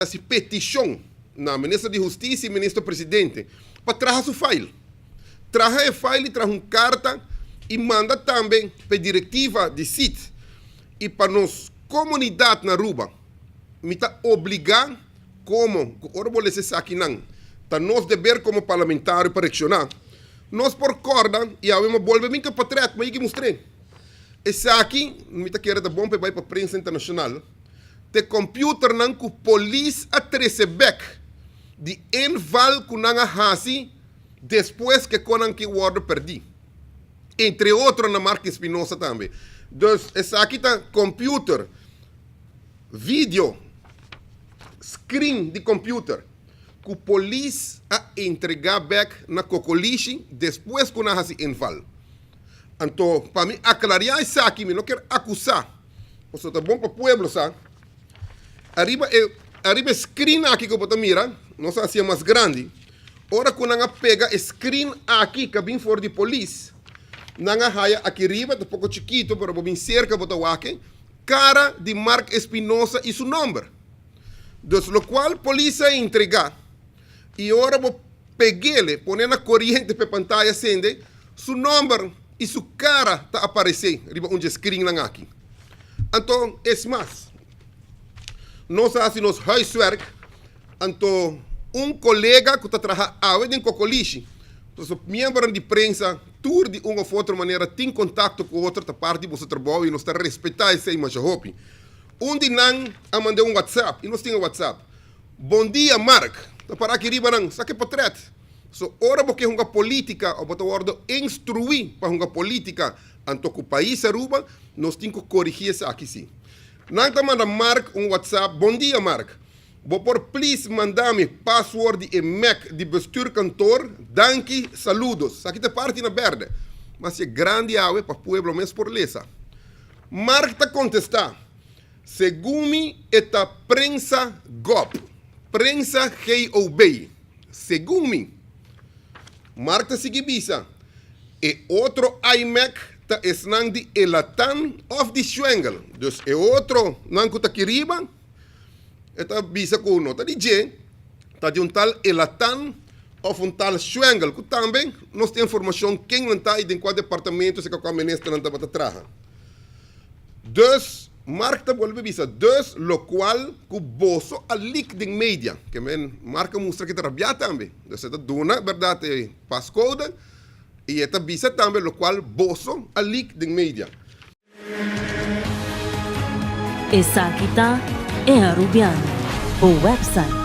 Hasi petishon na Minister di Hustisia i Minister Presidente pa traha su fail. Traha e fail i traha un karta i manda tambe pa e direktiva di sit i pa nos komunidat na Aruba. Mi ta obligá komo ku ora bo lesa esakinan ta nos deber komo parlamentario pa reakshoná. Nos por kòrda i awe mi a bolbe bin ku e potrèt, mi a yega mustr'é. Esaki mi ta kere ta bon pa e bai pa prensa internashonal. Te computernan cu polis a trece bek di inval cu nan a haci despues cu e conan ki wordo perdi. Entre otro na Mark Espinosa tambe. Dus esaki ta computer, video, screen di computer cu polis a entrega bek na Cocolishi despues cu nan a haci inval. Anto pa mi aclaria esaki mi no kier acusa. Pasobra ta bon pa pueblo sa. Ariba e ariba e screen aki ku bo ta mira, nos a hasié mas grandi. Ora ku nan a pega e screen aki ku a bin for di polis, nan a haya aki riba, ta poko chikito, pero bo bin serka bo ta wak e, kara di Mark Espinosa i su nòmber. Dus lokual polis a entregá i ora bo peg'é, pon'é na koriente pa e pantaya sende, su nòmber i su kara ta aparesé riba un dje skrinnan aki. Anto, es mas, nos a hasi nos huiswerk, anto un kolega ku ta traha awe den Kokolishi, pasobra miembronan di prensa tur di un òf otro manera tin kontakto ku otro, ta parti di boso trabou i nos ta respetá esei masha hopi. Un di nan a mand'é un whatsapp i nos tin e whatsapp. Bon dia Mark, ta para aki riba nan, sa ke potret. So ora bo ke hunga politica o bo ta wordo instrui pa hunga politica anto ku pais Aruba, nos tin ku corigi esaki si. Nan ta manda Mark un WhatsApp, Bon dia Mark, bo por please manda mi password di e Mac di bestuurkantoor? Danki, saludos. Esaki ta e parti na berde, mas si e grandi awe pa pueblo mes por lesa. Mark ta contesta. Segun mi e ta prensa gob. Prensa GOB. Segun mi. Mark ta sigui bisa, E otro iMac ta esnan di Elatan of di Schwengel. Dus e otro nan ku ta aki riba, e ta bisa ku no ta di dje, ta di un tal Elatan of un tal Schwengel, ku tambe nos tin informashon ken nan ta i den kua departamento esei kua ministernan tabata traha. Dus, Mark ta bolbe bisa, Dus, lokual ku boso a lik den media. Ke men, Mark a mustra ke ta rabiá tambe. Dus e ta duna bèrdat e pascode i e ta bisa tambe lokual boso a lik den media. Esaki ta E Arubiano, bo website.